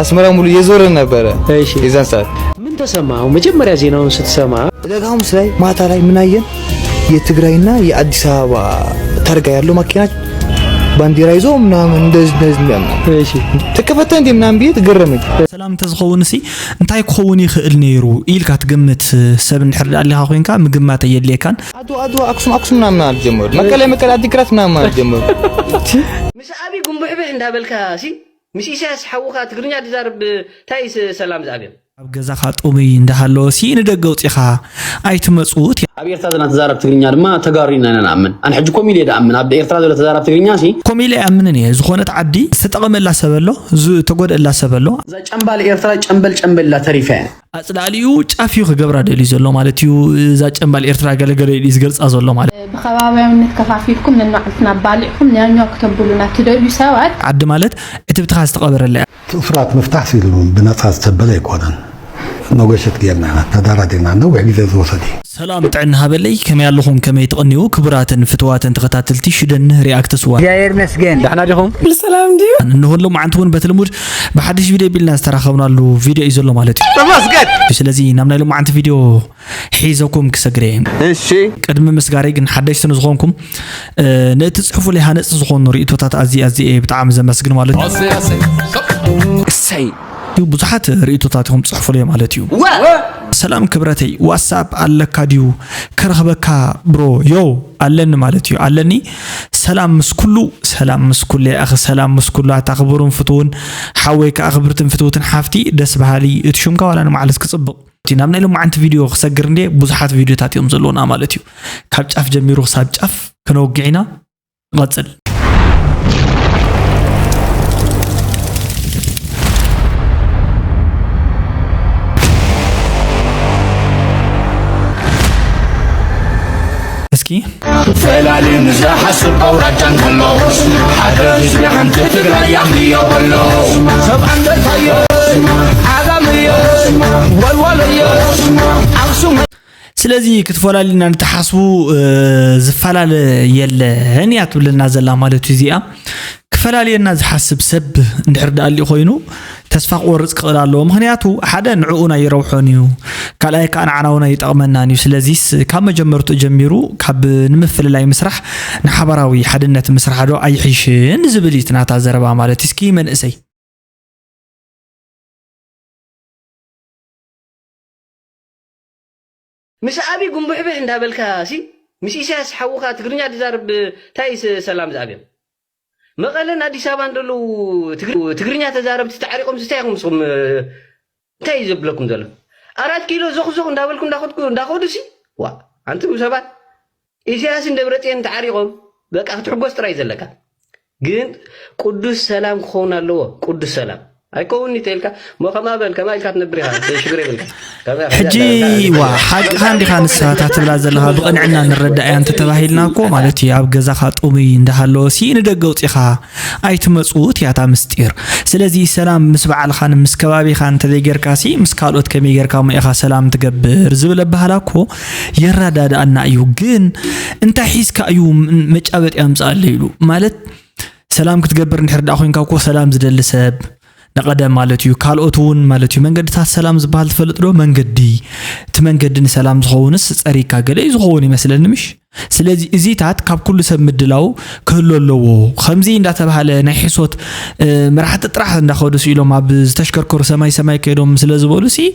አስመራ ሙሉ እየዞረ ነበረ። እሺ። የዛን ሰዓት ምን ተሰማ? አሁን መጀመሪያ ዜናውን ስትሰማ ዕለተ ሐሙስ ላይ ማታ ላይ ምን አየን? የትግራይና የአዲስ አበባ ታርጋ ያለው መኪና ባንዲራ ይዞ ምናምን እንደዚህ እንደዚህ ምናምን እሺ ተከፈተ እንዴ ምናምን ብዬ ትገረመኝ። ሰላም እንተዝኸውን ሲ እንታይ ክኸውን ይኽእል ነይሩ ኢልካ ትግምት? ሰብ እንድሕር ደኣ ኣሊኻ ኮይንካ ምግማት ኣየድልየካን። አድዋ አድዋ አክሱም አክሱም ምናምን አልጀመሩ። መቀሌ መቀሌ አዲግራት ምናምን አልጀመሩ። ምስ ኣቢ ጉንቡሕብሕ እንዳበልካ ሲ ምስ ኢሳያስ ሓውኻ ትግርኛ ድዛረብ ታይ ሰላም ዝኣብዮም ኣብ ገዛኻ ጥሙይ እንዳሃለወ ሲ ንደገ ኣውፂኻ ኣይትመፁ። ኣብ ኤርትራ ዘለና ተዛረብ ትግርኛ ድማ ተጋሩ ኢና ኢና ንኣምን። ኣነ ሕጂ ኮሚል እየ ድኣምን። ኣብ ኤርትራ ዘሎ ተዛረብ ትግርኛ ሲ ኮሚል ኣይኣምንን እየ። ዝኾነት ዓዲ ዝተጠቐመላ ሰብ ኣሎ፣ ዝተጎድእላ ሰብ ኣሎ። እዛ ጨምባል ኤርትራ ጨምበል ጨምበል ኢላ ተሪፋ እያ። ኣፅላሊኡ ጫፍ እዩ ክገብራ ደልዩ ዘሎ ማለት እዩ። እዛ ጨምባል ኤርትራ ገለገለ ኢሉ እዩ ዝገልፃ ዘሎ ማለት ብኸባብያውነት ከፋፊልኩም ነንባዕልትና ኣባሊዕኩም ንያኛው ክተብሉና ትደልዩ ሰባት ዓዲ ማለት እትብትኻ ዝተቐበረላ እያ። ትእሱራት ምፍታሕ ሲሉ ብነፃ ዝተበለ ኣይኮነን። ነጎሸት ጌርና ኢና ተዳራዲርና ነዊሕ ግዜ ዝወሰድ እዩ። ሰላም ጥዕና ሃበለይ፣ ከመይ ኣለኹም? ከመይ ትቕንዩ? ክቡራትን ፍትዋትን ተኸታተልቲ ሽደን ሪኣክት ስዋ እግዚኣብሔር ይመስገን። ዳሕና ዲኹም? እንሆ ሎማዓንቲ እውን በቲ ልሙድ ብሓድሽ ቪድዮ ቢልና ዝተራኸብናሉ ቪድዮ እዩ ዘሎ ማለት እዩ። ስለዚ ናብ ናይ ሎማዓንቲ ቪድዮ ሒዘኩም ክሰግር እየ። እሺ ቅድሚ ምስጋረይ ግን ሓደሽቲ ንዝኾንኩም ንእቲ ፅሑፉለይ ሃነፅቲ ዝኾኑ ርእቶታት ኣዝየ ኣዝየ እየ ብጣዕሚ ዘመስግን ማለት እዩ። እሰይ ብዙሓት ርእቶታት ኢኹም ፅሕፉለይ ማለት እዩ። ሰላም ክብረተይ ዋትሳፕ ኣለካ ድዩ? ከረኽበካ ብሮ። ዮ ኣለኒ ማለት እዩ። ኣለኒ። ሰላም ምስ ኩሉ። ሰላም ምስ ኩሉ ኣኺ። ሰላም ምስ ኩሉ ኣታ ክቡርን ፍትውን ሓወይ ከዓ ክብርትን ፍትውትን ሓፍቲ። ደስ በሃሊ እቲ ሹምካ ዋላ ንማዕለስ ክፅብቕ። እቲ ናብ ናይ ሎማዓንቲ ቪድዮ ክሰግር እንዴ ብዙሓት ቪድዮታት እዮም ዘለውና ማለት እዩ። ካብ ጫፍ ጀሚሩ ክሳብ ጫፍ ክነውግዕ ኢና። ንቐጽል። እስኪ ፈላሊ ንዝሓስብ ኣውራጃ እንከሎ ሓደ ህዝቢ ሓንቲ ትግራይ ያኽልዮ በሎ ሰብ ኣንደርታዮ ዓጋመዮ ወልዋሎዮ ኣኽሱም ስለዚ ክትፈላልዩና ንትሓስቡ ዝፈላለ የለን እያ ትብለና ዘላ ማለት እዩ እዚኣ። ክፈላልየና ዝሓስብ ሰብ እንድሕር ደኣ ኣሊኡ ኮይኑ ተስፋ ክቆርፅ ክኽእል ኣለዎ። ምኽንያቱ ሓደ ንዕኡ ናይ ይረብሖን እዩ፣ ካልኣይ ከዓ ንዓና እውን ኣይጠቕመናን እዩ። ስለዚስ ካብ መጀመርትኡ ጀሚሩ ካብ ንምፍልላይ ምስራሕ ንሓባራዊ ሓድነት ምስራሕ ዶ ኣይሕይሽን ዝብል እዩ እቲ ናታ ዘረባ ማለት እዩ። እስኪ መንእሰይ ምስ ኣቢ ጉንቡሕብሕ እንዳበልካ ሲ ምስ ኢሳያስ ሓውኻ ትግርኛ ድዛርብ ታይ ሰላም ዝኣብዮም መቐለን ኣዲስ ኣበባን ደለዉ ትግርኛ ተዛረብቲ ተዓሪቆም ስታይ ኢኹም ንስኹም እንታይ እዩ ዘብለኩም ዘሎ ኣራት ኪሎ ዞኽዞኽ እንዳበልኩ እንዳኸድኩ እንዳኸዱ ሲ ዋ ኣንቱም ሰባት ኢሳያስን ደብረፅዮን ተዓሪቆም በቃ ክትሕጎስ ጥራይ ዘለካ ግን ቅዱስ ሰላም ክኸውን ኣለዎ ቅዱስ ሰላም ኣይከውን እንተ ኢልካ ሞ ከምኣ በል ከምኣ ኢልካ ትነብር ኢኻ ሽግር የብልካ ሕጂ ዋ ሓቅኻ እንዲኻ ንስኻ እታ ትብላ ዘለኻ ብቕንዕና ንረዳእ እያ እንተተባሂልና እኮ ማለት እዩ ኣብ ገዛኻ ጥሙይ እንዳሃለወ ሲ ንደገ ኣውፂኻ ኣይትመፁ እቲ እያ እታ ምስጢር ስለዚ ሰላም ምስ በዓልኻን ምስ ከባቢኻን እንተዘይጌርካ ሲ ምስ ካልኦት ከመይ ጌርካ እሞ ኢኻ ሰላም ትገብር ዝብል ኣበሃህላ እኮ የረዳድኣና እዩ ግን እንታይ ሒዝካ እዩ መጫበጢ ኣምፅኣለ ኢሉ ማለት ሰላም ክትገብር እንድሕር ደኣ ኮይንካ እኮ ሰላም ዝደሊ ሰብ ንቐደም ማለት እዩ ካልኦት እውን ማለት እዩ መንገድታት ሰላም ዝበሃል ትፈልጥ ዶ መንገዲ እቲ መንገዲ ንሰላም ዝኸውንስ ፀሪግካ ገለ እዩ ዝኸውን ይመስለኒ ምሽ ስለዚ እዚታት ካብ ኩሉ ሰብ ምድላው ክህሉ ኣለዎ ከምዚ እንዳተባሃለ ናይ ሕሶት መራሕቲ ጥራሕ እንዳኸዱ ስኢሎም ኣብ ዝተሽከርከሩ ሰማይ ሰማይ ከይዶም ስለ ዝበሉ ሲ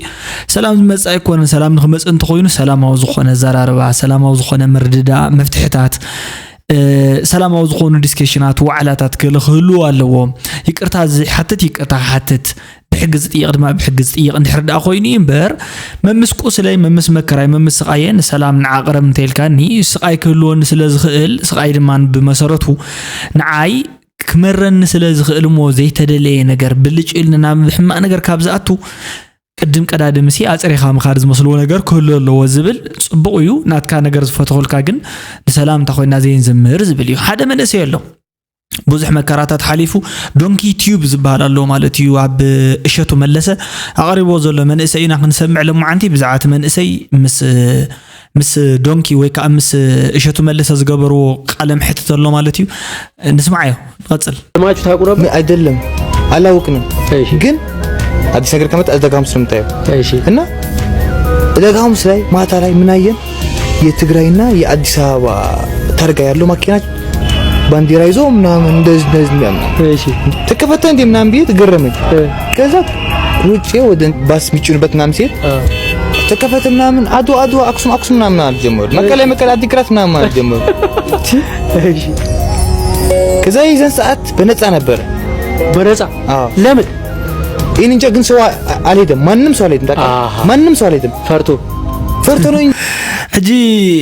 ሰላም ዝመፅእ ኣይኮነን ሰላም ንክመፅእ እንተኮይኑ ሰላማዊ ዝኾነ ዘራርባ ሰላማዊ ዝኾነ ምርድዳእ መፍትሕታት ሰላማዊ ዝኾኑ ዲስከሽናት ዋዕላታት ገለ ክህልዉ ኣለዎም። ይቅርታ ዝሓትት ይቅርታ ክሓትት ብሕጊ ዝጥየቕ ድማ ብሕጊ ዝጥየቕ እንድሕር ደኣ ኮይኑ እዩ እምበር መምስ ቁስለይ መምስ መከራይ መምስ ስቃየ ንሰላም ንዓቕረብ እንተኢልካኒ ስቃይ ክህልወኒ ስለ ዝኽእል ስቃይ ድማ ብመሰረቱ ንዓይ ክመረኒ ስለ ዝኽእል እሞ ዘይተደለየ ነገር ብልጭ ኢልኒ ናብ ሕማቕ ነገር ካብ ዝኣቱ ቅድም ቀዳድምሲ ኣፅሪኻ ምኻድ ዝመስልዎ ነገር ክህሉ ኣለዎ ዝብል ፅቡቕ እዩ ናትካ ነገር ዝፈተኹልካ ግን ንሰላም እንታ ኮይና ዘይንዝምር ዝብል እዩ ሓደ መንእሰይ ኣሎ ብዙሕ መከራታት ሓሊፉ ዶንኪ ቲዩብ ዝበሃል ኣሎ ማለት እዩ ኣብ እሸቱ መለሰ ኣቕሪቦ ዘሎ መንእሰይ ኢና ክንሰምዕ ለማዓንቲ ብዛዕባ እቲ መንእሰይ ምስ ምስ ዶንኪ ወይ ከዓ ምስ እሸቱ መለሰ ዝገበርዎ ቃለ ምሕትት ኣሎ ማለት እዩ ንስማዓዮ ንቐፅል ስማችሁ ታውቁ ነበር? አይደለም አላውቅንም። እሺ። ግን አዲስ ነገር ከመጣ ዕዳጋ ሐሙስ ነው የምታየው። እሺ እና ዕዳጋ ሐሙስ ላይ ማታ ላይ ምን አየን? የትግራይና የአዲስ አበባ ታርጋ ያለው ማኪና ባንዲራ ይዞ ምናምን እንደዚህ እንደዚህ ምናምን እሺ ተከፈተ እንዴ ምናምን ብዬ ተገረመኝ። እ ከዛ ውጭ ወደ ባስ የሚጭኑበት ምናምን ሲሄድ አ ተከፈተ ምናምን አድዋ አድዋ አክሱም አክሱም ምናምን አልጀመሩ መቀለ መቀለ አዲግራት ምናምን አልጀመሩ። እሺ ከዛ የዛን ሰዓት በነፃ ነበረ። በነፃ አዎ ለምን ይህን እንጃ ግን ሰው አ- አልሄደም። ማንም ሰው አልሄድም። ታውቃለህ? አሃ። ማንም ሰው አልሄድም። ፈርቶ ፈርቶ ነው እንጂ ሕጂ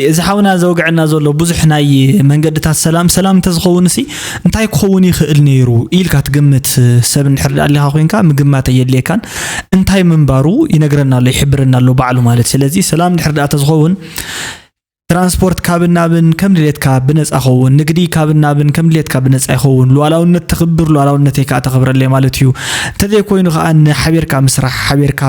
እዚ ሓውና ዘውግዐና ዘሎ ብዙሕ ናይ መንገድታት ሰላም ሰላም እንተዝኸውን ሲ እንታይ ክኸውን ይኽእል ነይሩ ኢልካ ትግምት? ሰብ እንድሕር ደኣ ኣሊኻ ኮይንካ ምግማት ኣየድልየካን። እንታይ ምንባሩ ይነግረና ኣሎ ይሕብረና ኣሎ ባዕሉ ማለት። ስለዚ ሰላም እንድሕር ደኣ ተዝኸውን ትራንስፖርት ካብን ናብን ከም ድሌትካ ብነፃ ኸውን፣ ንግዲ ካብን ናብን ከም ድሌትካ ብነፃ ይኸውን፣ ሉዓላውነት ተኽብር ሉዓላውነተይ ከዓ ተኽብረለይ ማለት እዩ። እንተዘይኮይኑ ከዓ ንሓቢርካ ምስራሕ ሓቢርካ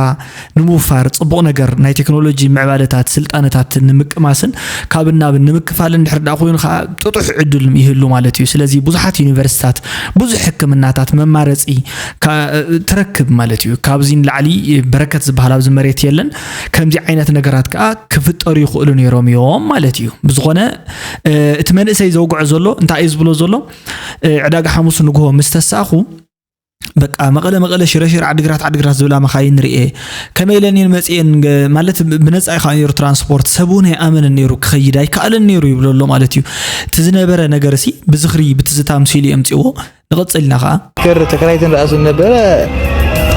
ንምውፋር ፅቡቕ ነገር ናይ ቴክኖሎጂ ምዕባለታት ስልጣነታት ንምቅማስን ካብን ናብን ንምክፋልን ድሕር ደኣ ኮይኑ ከዓ ጥጡሕ ዕድል ይህሉ ማለት እዩ። ስለዚ ብዙሓት ዩኒቨርሲታት ብዙሕ ሕክምናታት መማረፂ ትረክብ ማለት እዩ። ካብዚ ንላዕሊ በረከት ዝበሃል ኣብዚ መሬት የለን። ከምዚ ዓይነት ነገራት ከዓ ክፍጠሩ ይኽእሉ ነይሮም እዮም ማለት እዩ። ብዝኾነ እቲ መንእሰይ ዘውግዖ ዘሎ እንታይ እዩ ዝብሎ ዘሎ? ዕዳጋ ሓሙስ ንግሆ ምስ ተሳእኹ በቃ መቐለ መቐለ ሽረሽር ዓድግራት ዓድግራት ዝብላ መኻይን ርኤ። ከመይ ኢለን እየን መፅኤን ማለት ብነፃ እዩ ከዓ ነይሩ ትራንስፖርት ሰብ እውን ኣይኣመንን ነይሩ ክኸይድ ኣይከኣልን ነይሩ ይብሎ ኣሎ ማለት እዩ። እቲ ዝነበረ ነገር ሲ ብዝኽሪ ብትዝታ ምስ ኢሉ የምፅእዎ። ንቐፅል ኢና ከዓ ከር ተከራይተን ራሱ ነበረ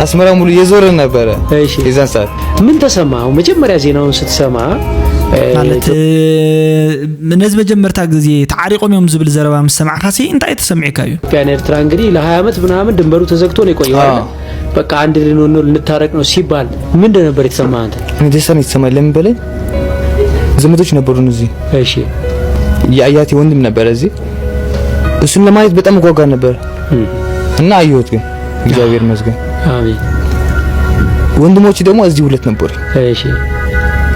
አስመራ ሙሉ እየዞረን ነበረ። እሺ። የዛን ሰዓት ምን ተሰማ? መጀመሪያ ዜናውን ስትሰማ እ፣ ማለት እ፣ ነዚ መጀመርታ ግዜ ተዓሪቆም እዮም ዝብል ዘረባ ምስ ሰማዕካ ሲ እንታይ ተሰሚዕካ እዩ? ኢትዮጵያን ኤርትራ እንግዲህ ለ20 ዓመት ምናምን ድንበሩ ተዘግቶ ነው የቆየው አይደል? አዎ። በቃ አንድ ልንሆን ነው ልንታረቅ ነው ሲባል ምንድን ነበር የተሰማ አንተ? እኔ ደስታ ነው የተሰማኝ። ለምን በላይ ዘመዶች ነበሩን እዚህ እሺ የአያቴ ወንድም ነበረ እዚህ እሱን ለማየት በጣም እጓጓ ነበር እም፣ እና አየሁት። ግን እግዚአብሔር ይመስገን አሜን። ወንድሞች ደግሞ እዚህ ሁለት ነበሩ እሺ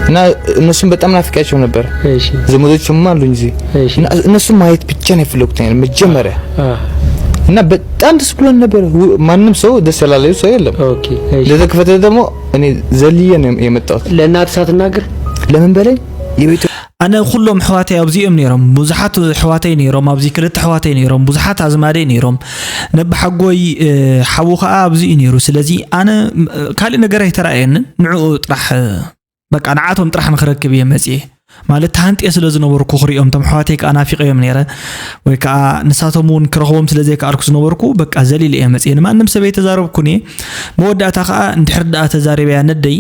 እና እነሱም በጣም ናፍቄያቸው ነበር። እሺ ዘመዶችም አሉኝ እዚህ እሺ እና እነሱን ማየት ብቻ ነው የፈለጉት ነው መጀመሪያ አ እና በጣም ደስ ብሎን ነበር። ው- ማንም ሰው ደስ ያላለው ሰው የለም። ኦኬ እሺ እንደተከፈተ ደግሞ እኔ ዘልዬ ነው የመጣሁት። ለእናት ሳትናገር ለምን በላይ የቤቱ ኣነ ኩሎም ኣሕዋተይ ኣብዚኦም ነይሮም ብዙሓት ኣሕዋተይ ነይሮም ኣብዚ ክልተ ኣሕዋተይ ነይሮም ብዙሓት ኣዝማደይ ነይሮም ነብሓጎይ እ፣ ሓዉ ከዓ ኣብዚኡ ነይሩ ስለዚ ኣነ እ፣ ካሊእ ነገር ኣይተረኣየንን ንዕኡ ጥራሕ እ፣ በቃ ንዓቶም ጥራሕ ንክረክብ እየ መፅየ ማለት ተሃንጥየ ስለ ዝነበርኩ ክሪኦም ቶም ኣሕዋተይ ከዓ ናፊቀዮም ነይረ ወይ ከዓ ንሳቶም እውን ክረኽቦም ስለ ዘይከኣልኩ ዝነበርኩ በቃ ዘሊለ እየ መፅየ ንማንም ሰብ ኣይተዛረብኩን እየ መወዳእታ ከዓ እንድሕር ደኣ ተዛሪበያ ነደይ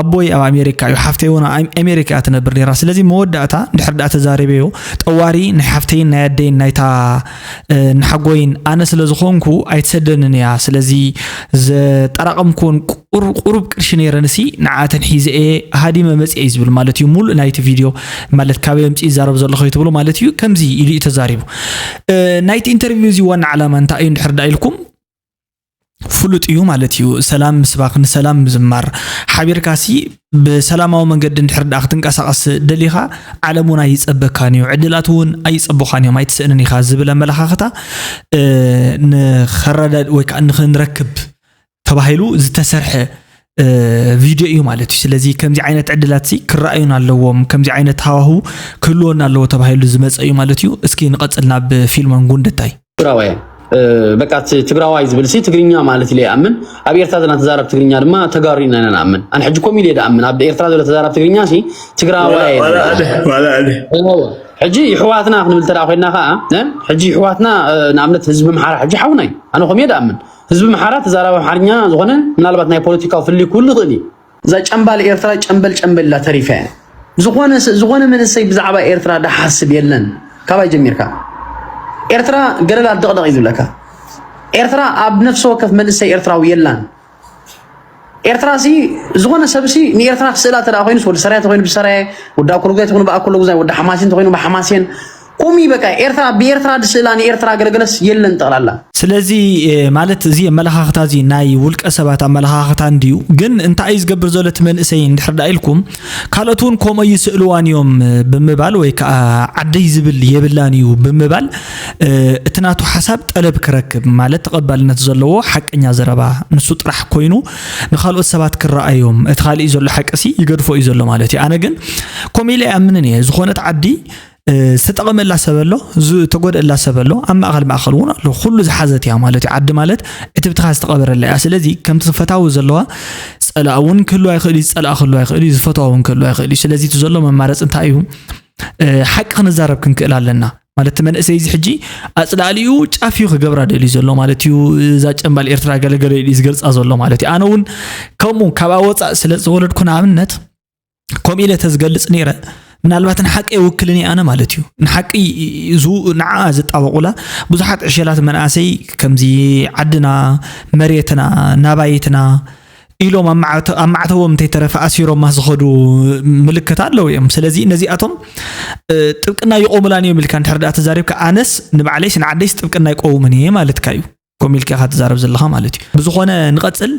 ኣቦይ ኣብ ኣሜሪካ እዩ ሓፍተይ እውን ኣብ ኣሜሪካ እያ ትነብር ነይራ ስለዚ መወዳእታ እንድሕር ደኣ ተዛሪበዮ ጠዋሪ ናይ ሓፍተይን ናይ ኣደይን ናይታ እ፣ ንሓጎይን ኣነ ስለ ዝኾንኩ ኣይትሰደንን እያ ስለዚ ዘጠራቐምኩዎን ቁር- ቁሩብ ቅርሺ ነይረንሲ ንዓተን ሒዘ እየ ሃዲመ መፅየ እዩ ዝብል ማለት እዩ ሙሉእ ናይቲ ቪድዮ ማለት ካበይ ኣምፅእ ይዛረብ ዘለኹ እዩ ትብሉ ማለት እዩ ከምዚ ኢሉ እዩ ተዛሪቡ እ፣ ናይቲ ኢንተርቪው እዚ ዋና ዓላማ እንታይ እዩ እንድሕር ዳ ኢልኩም ፍሉጥ እዩ ማለት እዩ ሰላም ምስባክ ንሰላም ምዝማር ሓቢርካሲ ብሰላማዊ መንገዲ እንድሕር ዳ ክትንቀሳቐስ ደሊኻ ዓለም እውን ኣይፀበካን እዩ ዕድላት እውን ኣይፀቡኻን እዮም ኣይትስእንን ኢኻ ዝብል ኣመለኻኽታ እ፣ ንኸረዳ ወይ ከዓ ንክንረክብ ተባሂሉ ዝተሰርሐ እ፣ ቪድዮ እዩ ማለት እዩ ስለዚ ከምዚ ዓይነት ዕድላት ሲ ክረኣዩን ኣለዎም ከምዚ ዓይነት ሃዋሁ ክህልወና ኣለዎ ተባሂሉ ዝመፀ እዩ ማለት እዩ እስኪ ንቐፅል ናብ ፊልሞን ጉንደታይ ትግራዋይ እ፣ በቃ ት- ትግራዋይ ዝብል ሲ ትግርኛ ማለት ኢለ ይኣምን ኣብ ኤርትራ ዘለና ተዛረብ ትግርኛ ድማ ተጋሩ ኢና ኢና ንኣምን ኣነ ሕጂ ኮም ኢለ ይኣምን ኣብ ኤርትራ ዘሎ ተዛረብ ትግርኛ ሲ ትግራዋይ ዋላ ኣደ ዋላ ኣደ ሕጂ ይሕዋትና ክንብል ተደኣ ኮይና ከዓ እ፣ ሕጂ ይሕዋትና እ፣ ንኣብነት ህዝቢ ምሓራ ሕጂ ሓውና እዩ ኣነ ኮም እየ ድኣምን ህዝቢ ምሓራ ተዛራቢ ኣምሓርኛ ዝኾነ ምናልባት ናይ ፖለቲካዊ ፍልይ ክህሉ ይኽእል እዩ እዛ ጨምባል ኤርትራ ጨምበል ጨምበል ኢላ ተሪፋ እያ ዝኾነ ስ- ዝኾነ መንእሰይ ብዛዕባ ኤርትራ ድሓስብ የለን ካባይ ጀሚርካ ኤርትራ ገደል ኣደቕደቕ እዩ ዝብለካ ኤርትራ ኣብ ነፍሲ ወከፍ መንእሰይ ኤርትራዊ የላን ኤርትራ ሲ ዝኾነ ሰብ ሲ ንኤርትራ ክስእላ ተደኣ ኮይኑስ ወዲ ሰራየ ተኮይኑ ብሰራየ ወዲ ኣኮለጉዛይ ተኮይኑ ብኣኮለጉዛይ ወዲ ሓማሴን ተኮይኑ ብሓማሴን ቁሚ በቃ። ኤርትራ ብኤርትራ ድስእላ ንኤርትራ ገለገለስ የለን ጠቕላላ። ስለዚ ማለት እዚ ኣመለኻኽታ እዚ ናይ ውልቀ ሰባት ኣመለኻኽታ እንድዩ። ግን እንታይ እዩ ዝገብር ዘሎ እቲ መንእሰይ እንድሕር ዳ ኢልኩም፣ ካልኦት እውን ከምኡ ይስእልዋን እዮም ብምባል ወይ ከዓ ዓደይ ዝብል የብላን እዩ ብምባል እቲ ናቱ ሓሳብ ጠለብ ክረክብ ማለት ተቐባልነት ዘለዎ ሓቀኛ ዘረባ ንሱ ጥራሕ ኮይኑ ንካልኦት ሰባት ክረኣዮም እቲ ካሊእ ዘሎ ሓቂ ሲ ይገድፎ እዩ ዘሎ ማለት እዩ። ኣነ ግን ከምኡ ኢለ ኣይኣምንን እየ። ዝኾነት ዓዲ ዝተጠቐመላ ሰብ ኣሎ፣ ዝተጎደእላ ሰብ ኣሎ፣ ኣብ ማእኸል ማእኸል እውን ኣሎ። ኩሉ ዝሓዘት እያ ማለት እዩ። ዓዲ ማለት ዕትብትኻ ዝተቐበረላ እያ። ስለዚ ከምቲ ፈታዊ ዘለዋ ፀላእ እውን ክህልዋ ይኽእል እዩ፣ ዝፀላእ ክህልዋ ይኽእል እዩ፣ ዝፈትዋ እውን ክህልዋ ይኽእል እዩ። ስለዚ እቲ ዘሎ መማረፂ እንታይ እዩ? ሓቂ ክንዛረብ ክንክእል ኣለና ማለት እቲ መንእሰይ እዚ ሕጂ ኣፅላሊኡ ጫፍ እዩ ክገብራ ደልዩ ዘሎ ማለት እዩ። እዛ ጨምባል ኤርትራ ገለገለ ኢሉ እዩ ዝገልፃ ዘሎ ማለት እዩ። ኣነ እውን ከምኡ ካብ ኣወፃእ ስለ ዝተወለድኩ ንኣብነት ከምኡ ኢለ ተዝገልፅ ነይረ ምናልባት ንሓቂ የውክልን ኣነ ማለት እዩ። ንሓቂ ንዓ ዝጣበቁላ ብዙሓት ዕሸላት መናእሰይ ከምዚ ዓድና መሬትና ናባይትና ኢሎም ኣማዕተቦም እንተይተረፈ ኣሲሮማ ዝኸዱ ምልክት ኣለዉ እዮም። ስለዚ ነዚኣቶም ጥብቅና ይቆሙላን እዮም ኢልካ እንድሕር ዳኣ ተዛሪብካ ኣነስ ንባዕለይስ ንዓደይስ ጥብቅና ይቆውምን እየ ማለትካ እዩ። ኮም ኢልካ ኢኻ ትዛረብ ዘለኻ ማለት እዩ። ብዝኾነ ንቐጽል።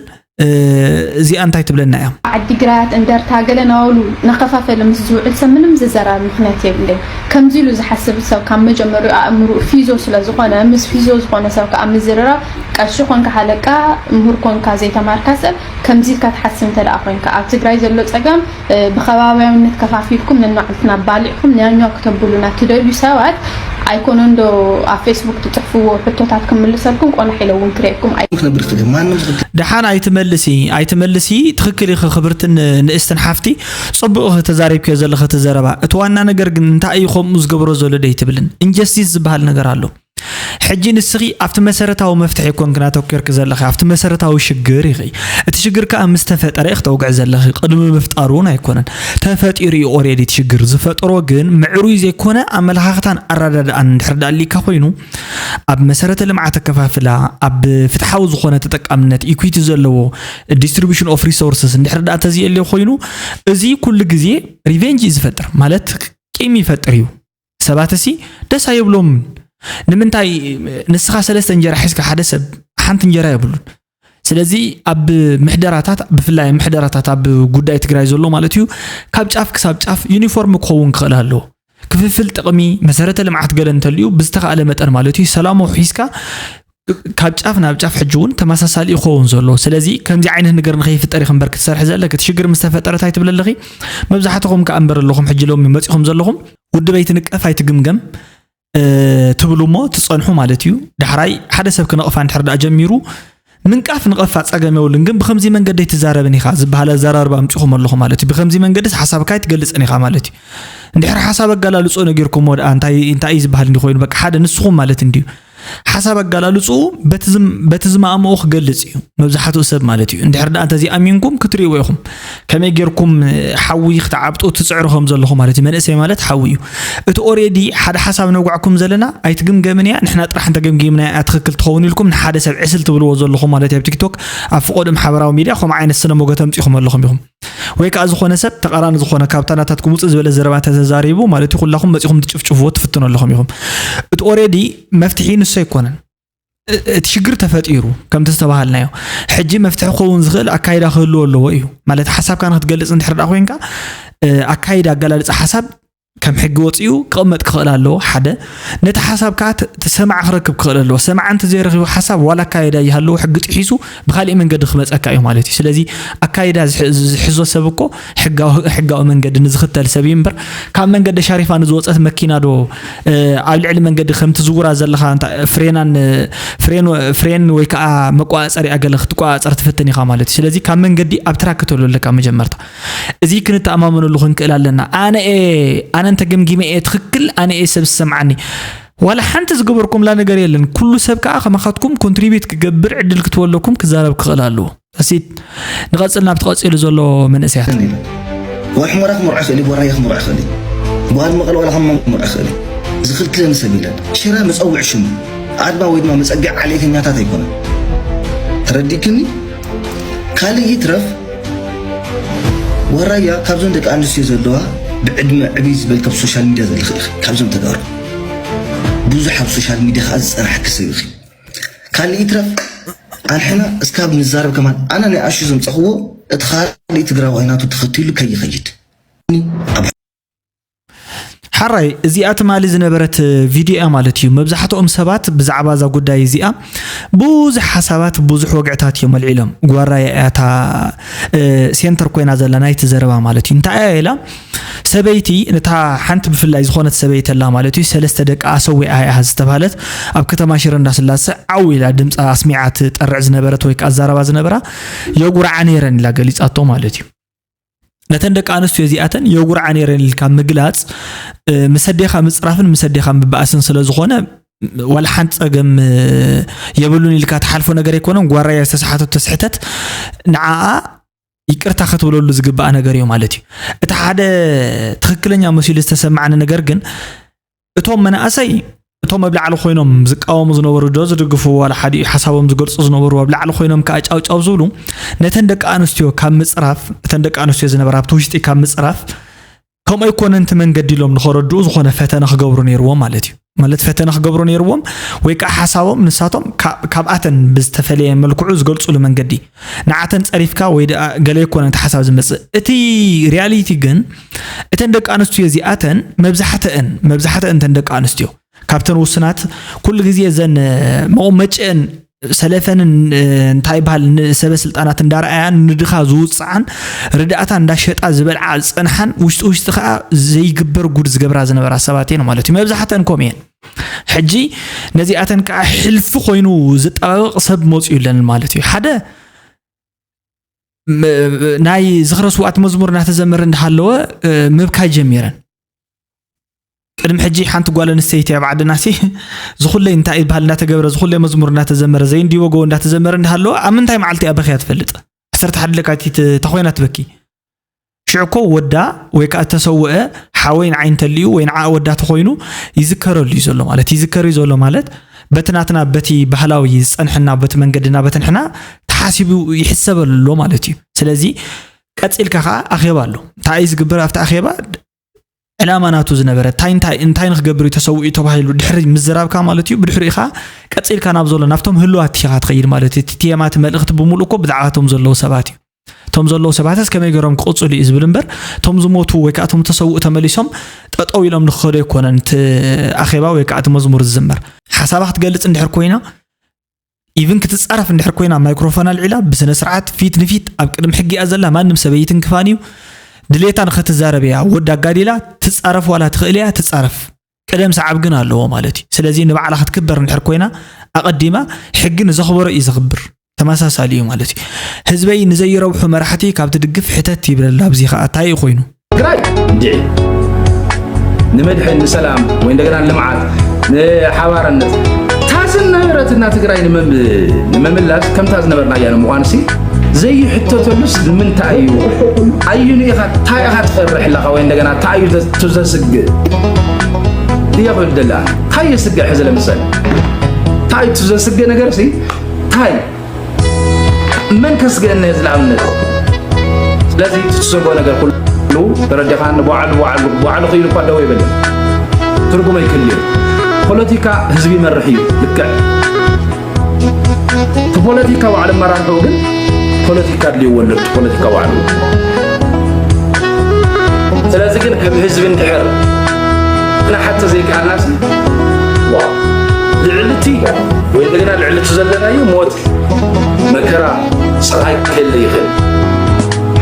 እዚኣ እንታይ ትብለና እያ? ዓዲግራት፣ እንደርታ፣ ገለ ናበሉ እናኸፋፈለ ምስ ዝውዕል ሰብ ምንም ዝዘራረብ ምኽንያት የብለይን። ከምዚ ኢሉ ዝሓስብ ሰብ ካብ መጀመሪኡ ኣእምርኡ ፊዞ ስለ ዝኾነ ምስ ፊዞ ዝኾነ ሰብ ከዓ ምዝርራብ ቀሺ ኮንካ ሓለቃ ምሁር ኮንካ ዘይተማርካ ሰብ ከምዚ ኢልካ ትሓስብ እንተ ደኣ ኮይንካ ኣብ ትግራይ ዘሎ ፀገም ብኸባብያውነት ከፋፊልኩም ነንባዕልትና ባሊዕኩም ንያኛው ክተብሉና ትደልዩ ሰባት ኣይኮነን ዶ ኣብ ፌስቡክ ትፅሕፍዎ ሕቶታት ክምልሰልኩም ቆላሕ ኢለ እውን ክርእየኩም ኣይ ክነብር ትብል ማንም ዝኽእል ደሓን ኣይትመልሲ ኣይትመልሲ ትኽክል ኢኺ ክብርትን ንእስትን ሓፍቲ ጽቡቕ ኢኺ ተዛሪብክዮ ዘለኺ እቲ ዘረባ እቲ ዋና ነገር ግን እንታይ እዩ ከምኡ ዝገብሮ ዘሎ ደይትብልን injustice ዝበሃል ነገር ኣሎ ሕጂ ንስኺ ኣብቲ መሰረታዊ መፍትሒ ኮንክን ኣተኪርኪ ዘለኺ ኣብቲ መሰረታዊ ሽግር ኢኺ እቲ ሽግር ከኣ ምስ ተፈጠረ ኢኺ ተውግዒ ዘለኺ ቅድሚ ምፍጣሩ እውን ኣይኮነን ተፈጢሩ እዩ already እቲ ሽግር ዝፈጠሮ ግን ምዕሩይ ዘይኮነ ኣመለኻኽታን ኣረዳድኣን እንድሕር ደኣ ኣሊካ ኮይኑ ኣብ መሰረተ ልምዓት ኣከፋፍላ ኣብ ፍትሓዊ ዝኾነ ተጠቃምነት equity ዘለዎ distribution of resources እንድሕር ደኣ ተዘየልዮ ኮይኑ እዚ ኩሉ ግዜ revenge እዩ ዝፈጥር ማለት ቂም ይፈጥር እዩ ሰባት እሲ ደስ ኣይብሎምን ንምንታይ ንስኻ ሰለስተ እንጀራ ሒዝካ ሓደ ሰብ ሓንቲ እንጀራ የብሉን ስለዚ ኣብ ምሕደራታት ብፍላይ ምሕደራታት ኣብ ጉዳይ ትግራይ ዘሎ ማለት እዩ ካብ ጫፍ ክሳብ ጫፍ uniform ክኸውን ክኽእል ኣለዎ ክፍፍል ጥቕሚ መሰረተ ልምዓት ገለ እንተልዩ ብዝተኻእለ መጠን ማለት እዩ ሰላሙ ሒዝካ ካብ ጫፍ ናብ ጫፍ ሕጂ እውን ተመሳሳሊ ይኸውን ዘሎ ስለዚ ከምዚ ዓይነት ነገር ንኸይፍጠር ኢኺ እምበር ክትሰርሒ ዘለኪ እቲ ሽግር ምስ ተፈጠረ እንታይ ትብሊ ኣለኺ መብዛሕትኹም ከኣ እምበር ኣለኹም ሕጂ ሎሚ መፂኹም ዘለኹም ውድብ ኣይትንቀፍ ኣይትግምገም ትብሉ እሞ ትፀንሑ ማለት እዩ ዳሕራይ ሓደ ሰብ ክነቕፋ እንድሕር ደኣ ጀሚሩ ምንቃፍ ንቐፋ ጸገም የብሉን ግን ብኸምዚ መንገዲ ኣይትዛረብን ኢኻ ዝበሃል ኣዘራርባ ኣምጺኹም ኣለኹም ማለት እዩ ብኸምዚ መንገድስ ሓሳብካ ኣይትገልጽን ኢኻ ማለት እዩ እንድሕር ሓሳብ ኣገላልጾ ነጊርኩሞ ደኣ እንታይ እንታይ እዩ ዝበሃል እንዲ ኮይኑ በቃ ሓደ ንስኹም ማለት እንድዩ ሓሳብ ኣገላልጹ በቲ ዝማእምኦ ክገልጽ እዩ መብዛሕትኡ ሰብ ማለት እዩ እንድሕር ደኣ እንተዘይኣሚንኩም ክትርእይዎ ኢኹም ከመይ ጌርኩም ሓዊ ክትዓብጡ ትጽዕሩ ከም ዘለኹም ማለት እዩ መንእሰይ ማለት ሓዊ እዩ እቲ already ሓደ ሓሳብ ነውጋዕኩም ዘለና ኣይትግምገምን እያ ንሕና ጥራሕ እንተገምጊምና እያ ትኽክል ትኸውን ኢልኩም ንሓደ ሰብ ዕስል ትብልዎ ዘለኹም ማለት እዩ ኣብ ቲክቶክ ኣብ ፍቆዶ ማሕበራዊ ሚድያ ከምኡ ዓይነት ስነ ሞገት ኣምጺኹም ኣለኹም ኢኹም ወይ ከዓ ዝኾነ ሰብ ተቃራኒ ዝኾነ ካብታ ናታትኩም ውፅእ ዝበለ ዘረባ እንተተዛሪቡ ማለት እዩ ኩላኹም መፂኹም ትጭፍጭፍዎ ትፍትኑ ኣለኹም ኢኹም እቲ already መፍትሒ ንሱ ኣይኮነን እቲ ሽግር ተፈጢሩ ከምቲ ዝተባሃልናዮ ሕጂ መፍትሒ ክኸውን ዝኽእል ኣካይዳ ክህልዎ ኣለዎ እዩ ማለት ሓሳብካ ንክትገልፅ እንድሕር ደኣ ኮይንካ ኣካይዳ ኣገላልፃ ሓሳብ ከም ሕጊ ወፂኡ ክቕመጥ ክኽእል ኣለዎ ሓደ ነቲ ሓሳብ ከዓ ሰማዕ ክረክብ ክኽእል ኣለዎ ሰማዕ እንተ ዘይረኪቡ ሓሳብ ዋላ ኣካይዳ ይሃለዎ ሕጊ ጥሒሱ ብካሊእ መንገዲ ክመፀካ እዩ ማለት እዩ ስለዚ ኣካይዳ ዝሕዞ ሰብ እኮ ሕጋዊ መንገዲ ንዝኽተል ሰብ እዩ እምበር ካብ መንገዲ ሻሪፋ ንዝወፀት መኪና ዶ ኣብ ልዕሊ መንገዲ ከም ትዝውራ ዘለኻ ፍሬናን ፍሬን ወይ ከዓ መቋፀሪያ ገለ ክትቋፀር ትፍትን ኢኻ ማለት እዩ ስለዚ ካብ መንገዲ ኣብ ትራክ ክትህሉ ኣለካ መጀመርታ እዚ ክንተኣማመነሉ ክንክእል ኣለና ኣነ ኣነ እንተ ገምጊመ እየ ትኽክል ኣነ እየ ሰብ ዝሰምዓኒ ዋላ ሓንቲ ዝገበርኩምላ ነገር የለን ኩሉ ሰብ ከዓ ከማኻትኩም ኮንትሪቢዩት ክገብር ዕድል ክትወለኩም ክዛረብ ክኽእል ኣለዎ እሲት ንቐጽል ናብቲ ቀጺሉ ዘሎ መንእሰያት ወይ ሕሞራ ክምርዖ ይኽእል እዩ፣ ቦራየ ክምርዖ ይኽእል እዩ፣ ጓል መቐለ ዋላ ከም ክምርዖ ይኽእል እዩ። ዝኽልክለኒ ሰብ የለን። ሽረ መጸውዒ ሽሙ ኣድማ ወይ ድማ መጸግዒ ዓሌተኛታት ኣይኮነን። ተረዲእክኒ? ካልእ ይትረፍ ዋራያ ካብዞን ደቂ ኣንስትዮ ዘለዋ ብዕድመ ዕብይ ዝበል ካብ ሶሻል ሚድያ ዘለኺ ኢኺ ካብዞም ተጋሩ ብዙሕ ኣብ ሶሻል ሚድያ ከዓ ዝፀናሕኪ ሰብ ኢኺ። ካልእ ይትረፍ ኣንሕና እስካብ ንዛረብ ከማን ኣነ ናይ ኣሹ ዘምፀኽዎ እቲ ካልእ ትግራዋይ ናቱ ተኸቲሉ ከይኸይድ ኣብ ሓራይ እዚኣ ትማሊ ዝነበረት ቪድዮ እያ ማለት እዩ። መብዛሕትኦም ሰባት ብዛዕባ እዛ ጉዳይ እዚኣ ብዙሕ ሓሳባት ብዙሕ ወግዕታት እዮም ኣልዒሎም። ጓራይ እያ እታ ሴንተር ኮይና ዘላ ናይቲ ዘረባ ማለት እዩ። እንታይ እያ ኢላ ሰበይቲ ነታ ሓንቲ ብፍላይ ዝኾነት ሰበይቲ ኣላ ማለት እዩ ሰለስተ ደቂ ኣሰዊኣ እያ ዝተባህለት ኣብ ከተማ ሽረ እንዳስላሰ ዓው ኢላ ድምፃ ኣስሚዓ ትጠርዕ ዝነበረት ወይ ከዓ ዘረባ ዝነበራ የጉርዓ ነይረን ኢላ ገሊፃቶ ማለት እዩ። ነተን ደቂ ኣንስትዮ እዚኣተን የጉርዓ ነይረን ኢልካ ምግላፅ ምስ ኣዴኻ ምፅራፍን ምስ ኣዴኻ ምባእስን ስለ ዝኾነ ዋላ ሓንቲ ፀገም የብሉን ኢልካ ትሓልፎ ነገር ኣይኮነን። ጓራያ ዝተሰሓተቶ ስሕተት ንዓኣ ይቅርታ ክትብለሉ ዝግባኣ ነገር እዩ ማለት እዩ። እቲ ሓደ ትኽክለኛ መሲሉ ዝተሰማዓኒ ነገር ግን እቶም መናእሰይ እቶም ኣብ ላዕሊ ኮይኖም ዝቃወሙ ዝነበሩ ዶ ዝድግፉ ዋላ ሓዲኡ ሓሳቦም ዝገልፁ ዝነበሩ ኣብ ላዕሊ ኮይኖም ከዓ ጫውጫው ዝብሉ ነተን ደቂ ኣንስትዮ ካብ ምፅራፍ እተን ደቂ ኣንስትዮ ዝነበራ ኣብቲ ውሽጢ ካብ ምፅራፍ ከም ኣይኮነን እቲ መንገዲ ኢሎም ንኸረድኡ ዝኾነ ፈተነ ክገብሩ ነይርዎም ማለት እዩ። ማለት ፈተነ ክገብሩ ነይርዎም ወይ ከዓ ሓሳቦም ንሳቶም ካብኣተን ብዝተፈለየ መልክዑ ዝገልፁሉ መንገዲ ንዓተን ፀሪፍካ ወይ ደኣ ገለ ኣይኮነን እቲ ሓሳብ ዝመፅእ። እቲ ሪያሊቲ ግን እተን ደቂ ኣንስትዮ እዚኣተን መብዛሕተአን መብዛሕተአን እተን ደቂ ኣንስትዮ ካብተን ውስናት ኩሉ ግዜ እዘን መቐመጭአን ሰለፈንን እንታይ ይበሃል ንሰበ ስልጣናት እንዳረኣያን ንድኻ ዝውፅዓን ርዳእታ እንዳሸጣ ዝበልዓ ዝፀንሓን ውሽጢ ውሽጢ ከዓ ዘይግበር ጉድ ዝገብራ ዝነበራ ሰባት እየን ማለት እዩ። መብዛሕተን ከምኡ እየን። ሕጂ ነዚኣተን ከዓ ሕልፊ ኮይኑ ዝጠባበቕ ሰብ መፅኡ የለን ማለት እዩ። ሓደ ናይ ዝኽረ ስውኣት መዝሙር እናተዘመረ እንዳሃለወ ምብካይ ጀሚረን። ቅድሚ ሕጂ ሓንቲ ጓል ኣንስተይቲ ኣብ ዓድና ሲ ዝኹለይ እንታይ ይበሃል እንዳተገብረ ዝኹለይ መዝሙር እንዳተዘመረ ዘይንዲቦ ጎ እንዳተዘመረ እንዳሃለወ ኣብ ምንታይ መዓልቲ እያ በኽያ ትፈልጥ? ዓሰርተ ሓደ ለካቲት ተኾይና ትበኪ ሽዕኮ ወዳ ወይ ከዓ እተሰወአ ሓወይ ንዓይ እንተልዩ ወይ ንዓ ወዳ ተኾይኑ ይዝከረሉ እዩ ዘሎ ማለት ይዝከር እዩ ዘሎ ማለት በቲ ናትና በቲ ባህላዊ ዝፀንሕና በቲ መንገድና በትንሕና ተሓሲቡ ይሕሰበሉ ኣሎ ማለት እዩ። ስለዚ ቀፂልካ ከዓ ኣኼባ ኣሎ እንታይ እዩ ዝግበር ኣብቲ ኣኼባ ዕላማ ናቱ ዝነበረ እንታይ እንታይ እንታይ ንክገብር እዩ ተሰዊኡ ተባሂሉ ድሕሪ ምዝራብካ ማለት እዩ ብድሕሪኡ ከዓ ቀፂልካ ናብ ዘሎ ናብቶም ህልዋት ኢኻ ትኸይድ ማለት እዩ። እቲ ቴማ እቲ መልእኽቲ ብምሉእ እኮ ብዛዕባቶም ዘለዉ ሰባት እዩ። እቶም ዘለዉ ሰባትስ ከመይ ገይሮም ክቕፅሉ እዩ ዝብል እምበር እቶም ዝሞቱ ወይ ከዓ እቶም ተሰውኡ ተመሊሶም ጠጠው ኢሎም ንክኸዱ ኣይኮነን እቲ ኣኼባ ወይ ከዓ እቲ መዝሙር ዝዝመር። ሓሳባ ክትገልፅ እንድሕር ኮይና ኢቭን ክትፃረፍ እንድሕር ኮይና ማይክሮፎን ኣልዒላ ብስነ ስርዓት ፊት ንፊት ኣብ ቅድሚ ሕጊ እያ ዘላ ማንም ሰብ ኣይትንክፋን እዩ። ድሌታ ንኸትዛረብ እያ ወዲ ኣጋዲላ ትፃረፍ ዋላ ትኽእል እያ ትፃረፍ። ቅደም ሰዓብ ግን ኣለዎ ማለት እዩ። ስለዚ ንባዕላ ክትክበር እንድሕር ኮይና ኣቐዲማ ሕጊ ንዘኽበሮ እዩ ዘኽብር። ተመሳሳሊ እዩ ማለት እዩ። ህዝበይ ንዘይረብሑ መራሕቲ ካብ ትድግፍ ሕተት ይብለላ ኣብዚ ከዓ እንታይ እዩ ኮይኑ? ትግራይ እንዲዒ ንምድሕን ንሰላም ወይ እንደገና ንልምዓት ንሓባርነት እታ ዝነበረትና ትግራይ ንምምላስ ከምታ ዝነበርናያ ንምዃንሲ ዘይሕተተሉስ ንምንታይ እዩ? ኣዩኑ ኢኻ እንታይ ኢኻ ትፈርሕ ኣለኻ ወይ እንደገና እንታይ እዩ ዘስግእ እየ ክብል ደላ እንታይ የስግእ ሕዚ ለምሳሌ እንታይ እዩ ዘስግእ ነገር ሲ እንታይ መን ከስግአና እዚ ንኣብነት ስለዚ እቲ ትሰግኦ ነገር ኩሉ ተረዲኻ ንባዕሉ ባዕሉ ባዕሉ ክኢሉ እኳ ደው ይብል ትርጉም ኣይክልዮ ፖለቲካ ህዝቢ ይመርሕ እዩ ልክዕ እቲ ፖለቲካ ባዕሉ መራርሑ ግን ፖለቲካ ድልይዎ ኣሎ ፖለቲካ ባዕሉ ስለዚ ግን ከም ህዝቢ እንድሕር ክንሓተ ዘይከኣልናስ ልዕሊ እቲ ወይ እንደገና ልዕሊ እቲ ዘለናዮ ሞት መከራ ስቓይ ክህለ ይኽእል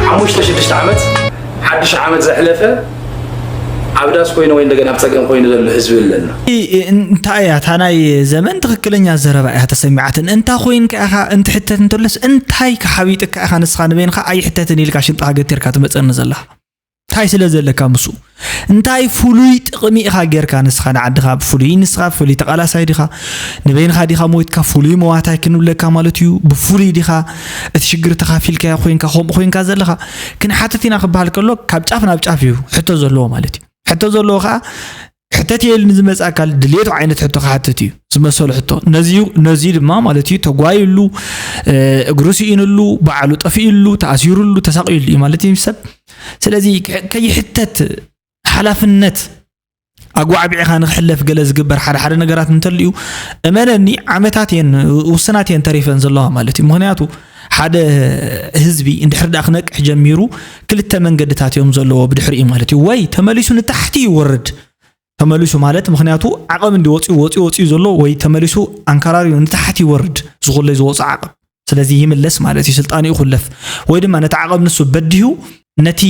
ሓሙሽተ ሽዱሽተ ዓመት ሓድሽ ዓመት ዘሕለፈ ኣብ ዳስ ኮይኑ ወይ እንደገና ኣብ ፀገም ኮይኑ ዘሎ ህዝቢ ኣለና እንታይ እያ እታ ናይ ዘመን ትኽክለኛ ዘረባ እያ ተሰሚዓትን እንታ ኮይንካ ኢኻ እንትሕተት እንተሎስ እንታይ ክሓቢጥካ ኢኻ ንስኻ ንበይንኻ ኣይሕተትን ኢልካ ሽንጥኻ ገቲርካ ትመፀኒ ዘለኻ እንታይ ስለ ዘለካ ምስኡ እንታይ ፍሉይ ጥቕሚ ኢኻ ጌርካ ንስኻ ንዓድኻ ብፍሉይ ንስኻ ብፍሉይ ተቓላሳይ ዲኻ ንበይንኻ ዲኻ ሞይትካ ፍሉይ መዋታይ ክንብለካ ማለት እዩ ብፍሉይ ዲኻ እቲ ሽግር ተኻፊልካዮ ኮይንካ ከምኡ ኮይንካ ዘለኻ ክንሓትት ኢና ክበሃል ከሎ ካብ ጫፍ ናብ ጫፍ እዩ ሕቶ ዘለዎ ማለት እዩ ሕቶ ዘለዎ ከዓ ሕተት የል ንዝመፅ ኣካል ድልየቱ ዓይነት ሕቶ ክሓትት እዩ ዝመሰሉ ሕቶ ነዚዩ ነዚ ድማ ማለት እዩ ተጓይሉ እግሩ ስኢንሉ ባዕሉ ጠፊእሉ ተኣሲሩሉ ተሳቂሉ እዩ ማለት እዩ ሰብ ስለዚ ከይሕተት ሓላፍነት ኣጓዕቢዕኻ ንክሕለፍ ገለ ዝግበር ሓደ ሓደ ነገራት እንተልዩ፣ እመነኒ፣ ዓመታት እየን፣ ውስናት እየን ተሪፈን ዘለዋ ማለት እዩ። ምክንያቱ ሓደ ህዝቢ እንድሕር ደኣ ክነቅሕ ጀሚሩ፣ ክልተ መንገድታት እዮም ዘለዎ ብድሕሪኡ ማለት እዩ። ወይ ተመሊሱ ንታሕቲ ይወርድ፣ ተመሊሱ ማለት ምክንያቱ ዓቐብ እንዲ ወፂኡ ወፂኡ ወፂኡ ዘሎ፣ ወይ ተመሊሱ ኣንከራሪዩ ንታሕቲ ይወርድ፣ ዝኹለይ ዝወፁ ዓቐብ። ስለዚ ይምለስ ማለት እዩ፣ ስልጣንኡ ይኹለፍ። ወይ ድማ ነቲ ዓቐብ ንሱ በዲሁ፣ ነቲ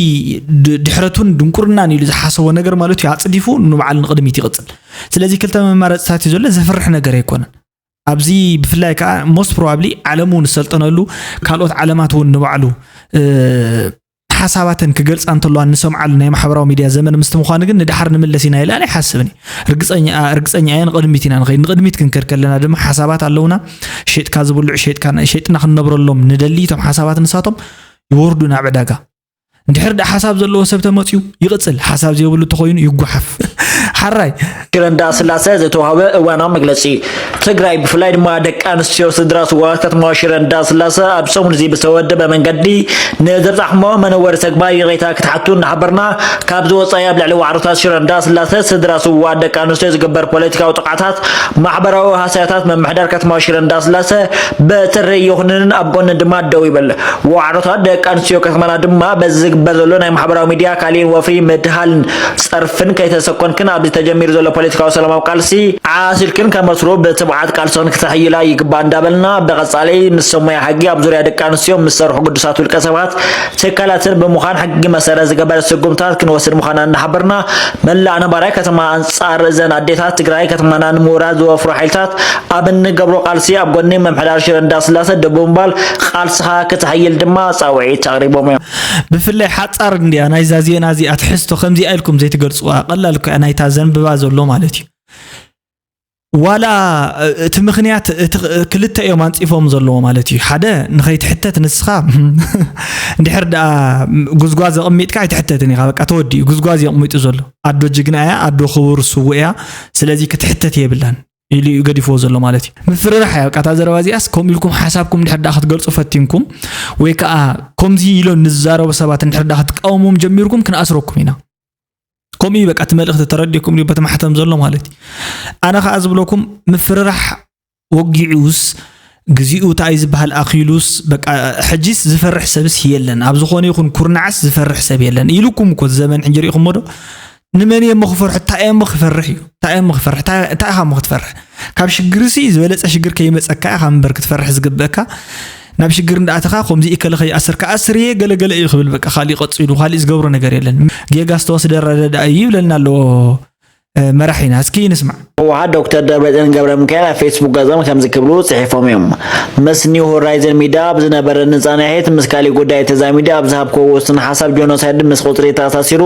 ድ- ድሕረቱን ድንቁርናን ኢሉ ዝሓሰቦ ነገር ማለት እዩ ኣፅዲፉ ንባዕሉ ንቕድሚት ይቕፅል። ስለዚ ክልተ መማረፅታት እዩ ዘሎ፣ ዘፍርሕ ነገር ኣይኮነን። ኣብዚ ብፍላይ ከዓ most probably ዓለም እውን ዝሰልጠነሉ፣ ካልኦት ዓለማት እውን ንባዕሉ ሓሳባተን ክገልፃ እንተለዋ እንሰምዓሉ ናይ ማሕበራዊ ሚድያ ዘመን ምስቲ ምዃኑ ግን ንድሓር ንምለስ ኢና ኢለ ኣይሓስብን። ርግፀኛ ርግፀኛ እየ ንቕድሚት ኢና ንኸይድ። ንቕድሚት ክንከድ ከለና ድማ ሓሳባት ኣለውና። ሸጥካ ዝብልዑ ሸጥና ክንነብረሎም ንደሊ። እቶም ሓሳባት ንሳቶም ይወርዱ ናብ ዕዳጋ። እንድሕር ደኣ ሓሳብ ዘለዎ ሰብ ተመፅዩ ይቕፅል፣ ሓሳብ ዘይብሉ እንተኾይኑ ይጓሓፍ። ሓራይ። ሽረ እንዳስላሰ ዝተዋህበ እዋናዊ መግለፂ። ትግራይ ብፍላይ ድማ ደቂ ኣንስትዮ ስድራ ስዋት ከተማ ሽረ እንዳስላሰ ኣብ ሰሙን እዚ ብዝተወደበ መንገዲ ንዘብፃሕሞ መነወሪ ተግባር ይቕሬታ ክትሓቱ እናሓበርና፣ ካብ ዝወፃኢ ኣብ ልዕሊ ዋዕሮታት ሽረ እንዳስላሰ ስድራ ስዋት ደቂ ኣንስትዮ ዝግበር ፖለቲካዊ ጥቕዓታት፣ ማሕበራዊ ሃሳያታት ምምሕዳር ከተማ ሽረ እንዳስላሰ በትሪ ይኹንን ኣብ ጎንን ድማ ደው ይብል። ዋዕሮታት ደቂ ኣንስትዮ ከተማና ድማ በዚ ዝግበር ዘሎ ናይ ማሕበራዊ ሚድያ ካሊእን ወፍሪ ምድሃልን ፀርፍን ከይተሰኮንክን ኣብዚ ተጀሚሩ ዘሎ ፖለቲካዊ ሰላማዊ ቃልሲ ዓሲልክን ከመስሩ ብትብዓት ቃልስኽን ክተሕይላ ይግባእ እንዳበልና፣ ብቐፃሊ ምስ ሰሙያ ሕጊ ኣብ ዙርያ ደቂ ኣንስትዮ ምስ ሰርሑ ግዱሳት ውልቀ ሰባት ትካላትን ብምዃን ሕጊ መሰረት ዝገበረ ስጉምታት ክንወስድ ምዃና እናሓበርና፣ መላእ ነባራይ ከተማ ኣንፃር እዘን ኣዴታት ትግራይ ከተማና ንምውራድ ዝወፍሩ ሓይልታት ኣብ እንገብሮ ቃልሲ ኣብ ጎኒ ምምሕዳር ሽረ እንዳስላሰ ደው ብምባል ቃልስኻ ክተሕይል ድማ ፃውዒት ኣቕሪቦም እዮም። ብፍላይ ሓፃር እንድያ ናይዛ ዜና እዚኣ ትሕዝቶ ከምዚኣ ኢልኩም ዘይትገልፅዋ። ቀላል እኮ እያ ናይታ ዘንብባ ዘሎ ማለት እዩ። ዋላ እቲ ምኽንያት እቲ ክልተ እዮም ኣንፂፎም ዘለዎ ማለት እዩ። ሓደ ንኸይትሕተት ንስኻ እንድሕር ደኣ ጉዝጓዝ ኣቕሚጥካ ኣይትሕተትን ኢኻ። በቃ ተወዲኡ ጉዝጓዝ እዩ ኣቕሚጡ ዘሎ። ኣዶ ጅግና እያ፣ ኣዶ ክቡር ስውእ እያ። ስለዚ ክትሕተት የብላን ኢሉ እዩ ገዲፍዎ ዘሎ ማለት እዩ። ምፍርራሕ እያ በቃ እታ ዘረባ እዚኣስ። ከምኡ ኢልኩም ሓሳብኩም እንድሕር ደኣ ክትገልፁ ፈቲንኩም ወይ ከዓ ከምዚ ኢሎም ንዝዛረቡ ሰባት እንድሕር ደኣ ክትቃወምዎም ጀሚርኩም ክንኣስረኩም ኢና። ከምኡ እዩ በቃ እቲ መልእኽቲ ተረዲእኩም ድዩ በቲ ማሕተም ዘሎ ማለት እዩ። ኣነ ከዓ ዝብለኩም ምፍርራሕ ወጊዑስ ግዚኡ እንታይ ዝበሃል ኣኺሉስ በቃ ሕጂስ ዝፈርሕ ሰብስ የለን። ኣብ ዝኾነ ይኹን ኩርናዕስ ዝፈርሕ ሰብ የለን ኢሉኩም እኮ ዘመን ሕጂ ሪኢኹሞ ዶ? ንመን እየ እሞ ክፈርሑ? እንታይ እየ እሞ ክፈርሕ እዩ? እንታይ እየ እሞ ክፈርሕ? እንታይ እንታይ ኢኻ እሞ ክትፈርሕ? ካብ ሽግርሲ ዝበለፀ ሽግር ከይመፀካ ኢኻ እምበር ክትፈርሕ ዝግበእካ። ናብ ሽግር እንዳኣተኻ ከምዚ እከለ ከይኣስር ክኣስር እየ ገለገለ እዩ ክብል በቃ ካሊእ ቀፂሉ ካሊእ ዝገብሮ ነገር የለን። ጌጋ ዝተወስደ ረዳዳእ እዩ ይብለልና ኣለዎ። መራሒና እስኪ ንስማዕ። ህወሓት ዶክተር ደብረፅዮን ገብረ ሚካኤል ኣብ ፌስቡክ ገፆም ከምዚ ክብሉ ፅሒፎም እዮም። ምስ ኒው ሆራይዘን ሚድያ ኣብ ዝነበረ ንፃናሒት ምስ ካሊእ ጉዳይ ተዛሚደ ኣብ ዝሃብክዎ ውሱን ሓሳብ ጀኖሳይድ ምስ ቁፅሪ ተኣሳሲሩ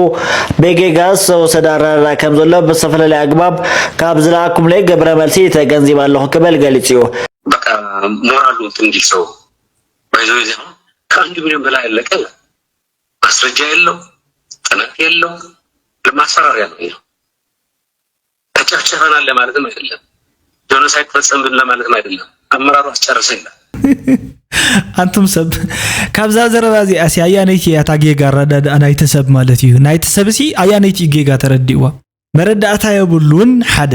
ብጌጋ ዝተወሰደ ኣረዳድኣ ከም ዘሎ ብዝተፈላለየ ኣግባብ ካብ ዝለኣኩምለይ ግብረ መልሲ ተገንዚበ ኣለኹ ክብል ገሊፁ እዩ። በቃ ሞራሉ እንትን እንዲል ሰው ባይዘው ዜማ ከአንድ ሚሊዮን በላይ ያለቀ ማስረጃ የለው፣ ጥናት የለው፣ ለማስፈራሪያ ነው ይሄ። ተጨፍጭፈናል ለማለትም አይደለም፣ ጆኖሳይድ ፈጸምን ለማለትም አይደለም። አመራሩ አስጨረሰ ይላል። ኣንቱም ሰብ ካብዛ ዘረባ እዚኣ ሲ ኣያነይቲ እያ እታ ጌጋ ኣረዳድኣ ናይቲ ሰብ ማለት እዩ። ናይቲ ሰብ ሲ ኣያነይቲ እዩ ጌጋ ተረዲእዋ። መረዳእታ የብሉን ሓደ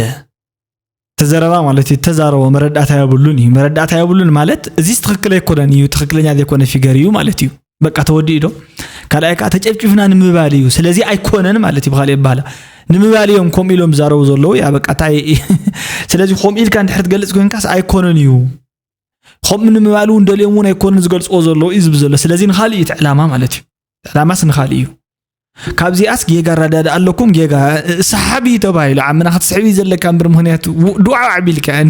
ተዘረባ ማለት እዩ። ተዛረቦ መረዳእታ የብሉን እዩ። መረዳእታ የብሉን ማለት እዚስ ትኽክል ኣይኮነን እዩ፣ ትኽክለኛ ዘይኮነ ፊገር እዩ ማለት እዩ። በቃ ተወዲኡ ዶ? ካልኣይ ከዓ ተጨፍጭፍና ንምባል እዩ። ስለዚ ኣይኮነን ማለት እዩ። ብኻልእ ኣባህላ ንምባል እዮም ከምኡ ኢሎም ዝዛረቡ ዘለዉ። ያ በቃ እንታይ ስለዚ ከምኡ ኢልካ እንድሕር ትገልፅ ኮንካስ ኣይኮነን እዩ። ከምኡ ንምባል እውን ደልዮም እውን ኣይኮኑን ዝገልፅዎ ዘለዉ እዩ ዝብል ዘሎ። ስለዚ ንኻልእ እዩ እቲ ዕላማ ማለት እዩ። ዕላማስ ንኻልእ እዩ። ካብዚኣስ ጌጋ ኣረዳድኣ ኣለኩም። ጌጋ ሰሓቢ እዩ ተባሂሉ ዓምና ክትስሕብ እዩ ዘለካ እምበር ምኽንያት ው- ድዋ ኣዕቢልካ እየን።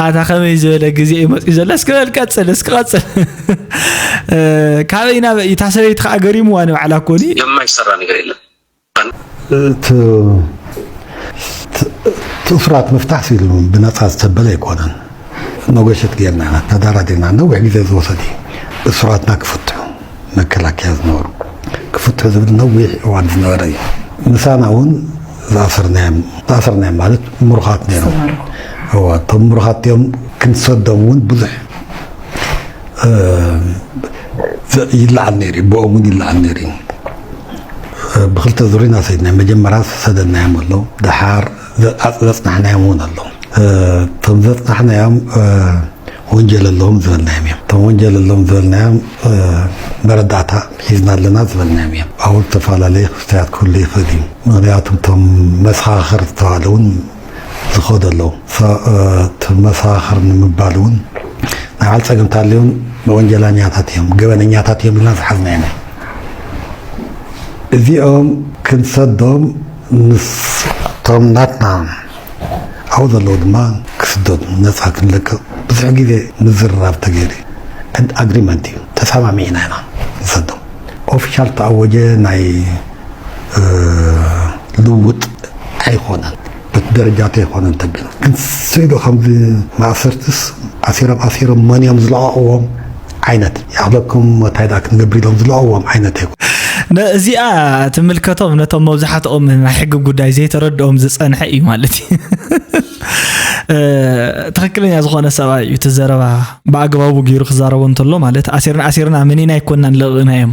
ኣታ ከመይ ዝበለ ግዜ እዩ መፅኡ ዘሎ። እስኪ በል ቀፅል፣ እስኪ ቀፅል። እ፣ ካበይ ናበይ እዩ? እታ ሰበይቲ ከዓ ገሪምዋ ንባዕላ እኮ ድዩ? የማይሰራ ነገር የለም። እቲ እቲ እሱራት ምፍታሕ ኢሉ ብነፃ ዝተበለ ኣይኮነን። ነጎሸት ጌርና ኢና፣ ተደራዲርና ነዊሕ ግዜ ዝወሰድ እዩ። እሱራትና ክፍትሑ መከላከያ ዝነበሩ ክፍትሑ ዝብል ነዊሕ እዋን ዝነበረ እዩ። ምሳና እውን ዝኣሰርናዮም ዝኣሰርናዮም ማለት ምሩኻት ነይሮም። እዋ እቶም ምሩኻት እዮም ክንሰዶም እውን ብዙሕ ይለዓል ነይሩ እዩ፣ ብኦም እውን ይለዓል ነይሩ እዩ። ብክልተ ዙር ኢና ሰዲድና። መጀመርያ ሰደድናዮም ኣሎ፣ ደሓር ዘ- ኣጽ- ዘጽናሕናዮም እውን ኣሎ። እ፣ እቶም ዘጽናሕናዮም፣ እ፣ ወንጀል ኣለዎም ዝበልናዮም እዮም። እቶም ወንጀል ኣለዎም ዝበልናዮም፣ እ፣ መረዳእታ ሒዝና ኣለና ዝበልናዮም እዮም። ኣብኡ ዝተፈላለየ ክስተያት ክህሉ ይኽእል እዩ። ምኽንያቱ እቶም መሰኻኽር ዝተባህለ እውን ዝኸዱ ኣለዉ። ሶ፣ እ፣ እቲ መሰኻኽር ንምባል እውን ናይ ባዕሉ ጸገም እንተሃልዩን ወንጀለኛታት እዮም፣ ገበነኛታት እዮም ኢልና ዝሓዝናዮም እዮም። እዚኦም ክንሰዶም፣ ንስቶም ናትና ኣብኡ ዘለዉ ድማ ክስደዱ፣ ነጻ ክንለቅቕ ብዙሕ ግዜ ምዝርራብ ተገይሩ፣ ኣግሪመንት እዩ፣ ተሰማሚዕና ኢና ንሰዶም። ኦፊሻል ተኣወጀ ናይ፣ እ፣ ልውውጥ ኣይኮነን፣ በቲ ደረጃ ኣይኮነን ተቢሉ። ግን ስኢሉ ከምዚ ማእሰርትስ ኣሲሮም ኣሲሮም መን እዮም ዝለቐቕዎም ዓይነት፣ ይኣኽለኩም እንታይ ደኣ ክንገብር ኢሎም ዝለቐቕዎም ዓይነት ኣይኮነን። እዚኣ ትምልከቶም ነቶም መብዛሕትኦም ናይ ሕጊ ጉዳይ ዘይተረድኦም ዝጸንሐ እዩ ማለት እዩ። እ፣ ትኽክለኛ ዝኾነ ሰብኣይ እዩ እቲ ዘረባ ብኣግባቡ ገይሩ ክዛረቦ እንተሎ፣ ማለት ኣሲርና ኣሲርና መኒና ኣይኮንናን ለቕቕናዮም።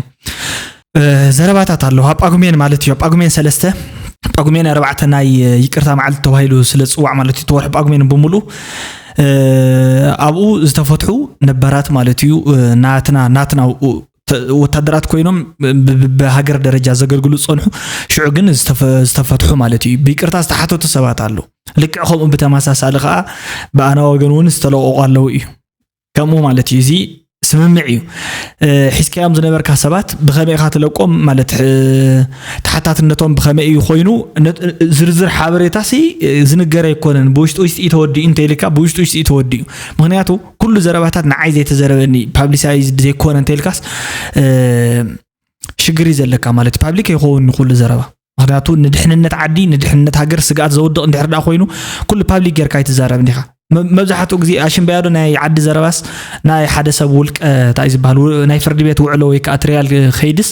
እ፣ ዘረባታት ኣለዉ ኣብ ጳጉሜን ማለት እዩ። ኣብ ጳጉሜን ሰለስተ፣ ጳጉሜን ኣርባዕተ ናይ ይቅርታ መዓልቲ ተባሂሉ ስለ ዝፅዋዕ ማለት እዩ፣ እቲ ወርሒ ጳጉሜን ብምሉኡ፣ እ፣ ኣብኡ ዝተፈትሑ ነባራት ማለት እዩ፣ እ፣ ናትና ናትና ው- ተ- ወታደራት ኮይኖም ብ- ብ- ብሃገር ደረጃ ዘገልግሉ ዝፀንሑ፣ ሽዑ ግን ዝተፈ- ዝተፈትሑ ማለት እዩ። ብይቅርታ ዝተሓተቱ ሰባት ኣለዉ። ልክዕ ከምኡ ብተመሳሳሊ ከዓ ብኣና ወገን እውን ዝተለቀቁ ኣለዉ እዩ። ከምኡ ማለት እዩ። እዚ ስምምዕ እዩ። እ፣ ሒዝካዮም ዝነበርካ ሰባት ብኸመይ ኢኻ ትለቆም ማለት፣ እ፣ ተሓታትነቶም ብኸመይ እዩ ኮይኑ፣ ነ- ዝርዝር ሓበሬታ ሲ ዝንገር ኣይኮነን። ብውሽጢ ውሽጢ እዩ ተወዲኡ እንተኢልካ ብውሽጢ ውሽጢ እዩ ተወዲኡ። ምክንያቱ ኩሉ ዘረባታት ንዓይ ዘይተዘረበኒ፣ ፓብሊሳይዝድ ዘይኮነ እንተኢልካስ፣ እ፣ ሽግር እዩ ዘለካ ማለት እዩ። ፓብሊክ ኣይኸውን ኩሉ ዘረባ። ምክንያቱ ንድሕንነት ዓዲ፣ ንድሕንነት ሃገር ስግኣት ዘውድቕ እንድሕር ደኣ ኮይኑ ኩሉ ፓብሊክ ጌርካ ኣይትዛረብን ኢኻ። መ- መብዛሕትኡ ግዜ ኣሽምባያዶ ናይ ዓዲ ዘረባስ ናይ ሓደ ሰብ ውልቀ እንታይ ዝበሃል ው- ናይ ፍርዲ ቤት ውዕሎ ወይ ከዓ ትሪያል ከይድስ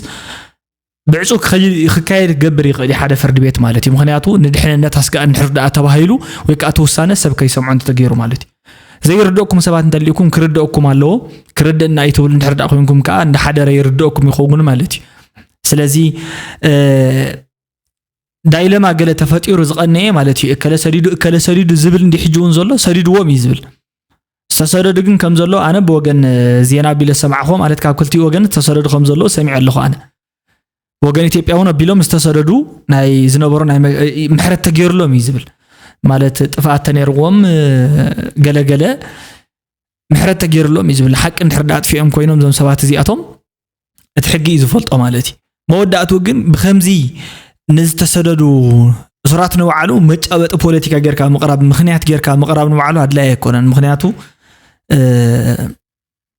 ብዕፁ ክኸይ- ክካየድ ክገብር ይኽእል እዩ ሓደ ፍርዲ ቤት ማለት እዩ። ምክንያቱ ንድሕንነት ኣስጋእ እንድሕር ደኣ ተባሂሉ ወይ ከዓ እቲ ውሳነ ሰብ ከይሰምዖ እንተተገይሩ ማለት እዩ። ዘይርድእኩም ሰባት እንተልእኩም ክርድእኩም ኣለዎ። ክርድእና እዩ ትብሉ እንድሕር ደኣ ኮይንኩም ከዓ እንዳሓደረ ይርድእኩም ይኸውን ማለት እዩ። ስለዚ እ፣ ዳይለማ ገለ ተፈጢሩ ዝቐነየ ማለት እዩ። እከለ ሰዲዱ እከለ ሰዲዱ ዝብል እንዲ ሕጂ እውን ዘሎ ሰዲድዎም እዩ ዝብል። ዝተሰደዱ ግን ከም ዘሎ ኣነ ብወገን፣ እ፣ ዜና ኣቢለ ሰማዕኹ ማለት ካብ ክልቲኡ ወገን ዝተሰደዱ ከም ዘለዉ ሰሚዐ ኣለኹ ኣነ። ወገን ኢትዮጵያ እውን ኣቢሎም ዝተሰደዱ ናይ ዝነበሩ ናይ መ- እ፣ ምሕረት ተገይርሎም እዩ ዝብል። ማለት ጥፍኣት ተነይርዎም፣ እ፣ ገለገለ ምሕረት ተገይርሎም እዩ ዝብል። ሓቂ እንድሕር ደኣ ኣጥፊኦም ኮይኖም እዞም ሰባት እዚኣቶም እቲ ሕጊ እዩ ዝፈልጦ ማለት እዩ። መወዳእቱ ግን ብከምዚ ንዝተሰደዱ እሱራት ንባዕሉ መጫበጢ ፖለቲካ ጌርካ ምቕራብ፣ ምኽንያት ጌርካ ምቕራብ ንባዕሉ ኣድላይ ኣይኮነን። ምኽንያቱ እ፣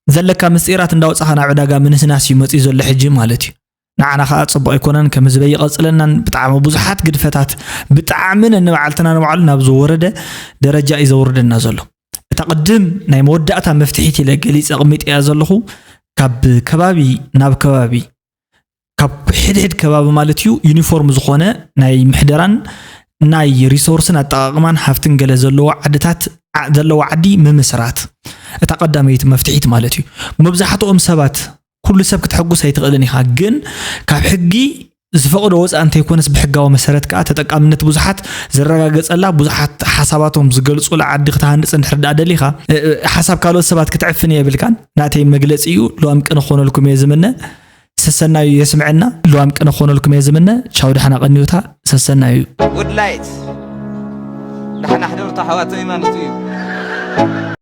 ዘለካ ምስጢራት እንዳውፃኻ ናብ ዕዳጋ ምንስናስ እዩ መፅዩ ዘሎ ሕጂ ማለት እዩ። ንዓና ከዓ ፅቡቅ ኣይኮነን፣ ከም ህዝበ ይቐፅለናን ብጣዕሚ ብዙሓት ግድፈታት ብጣዕሚ ነንባዕልትና ንባዕሉ ናብ ዝወረደ ደረጃ እዩ ዘውርደና ዘሎ። እታ ቅድም ናይ መወዳእታ መፍትሒት ኢለ ገሊፀ ኣቕሚጠያ ዘለኹ ካብ ከባቢ ናብ ከባቢ፣ ካብ ሕድሕድ ከባቢ ማለት እዩ ዩኒፎርም ዝኾነ ናይ ምሕደራን ናይ ሪሶርስን ኣጠቓቕማን ሃፍትን ገለ ዘለዎ ዓድታት ዓ- ዘለዎ ዓዲ ምምስራት፣ እታ ቀዳመይቲ መፍትሒት ማለት እዩ። መብዛሕትኦም ሰባት፣ ኩሉ ሰብ ክትሐጉስ ኣይትኽእልን ኢኻ፣ ግን ካብ ሕጊ ዝፈቕዶ ወፃእ እንተይኮነስ ብሕጋዊ መሰረት ከዓ ተጠቃምነት ብዙሓት ዝረጋገፀላ፣ ብዙሓት ሓሳባቶም ዝገልፁላ ዓዲ ክትሃንፅ እንድሕር ደኣ ደሊኻ፣ እ- እ- ሓሳብ ካልኦት ሰባት ክትዕፍን የብልካን። ናተይ መግለፂ እዩ። ልዋም ቅነ ክኾነልኩም እየ ዝምነ። ሰሰናዩ የስምዐና። ልዋም ቅነ ክኾነልኩም እየ ዝምነ። ቻው፣ ደሓና ቀንዩታ። ሰሰናዩ። ውድላይት ደሓና ሕደሩታ ኣሕዋተይ ማለት እዩ።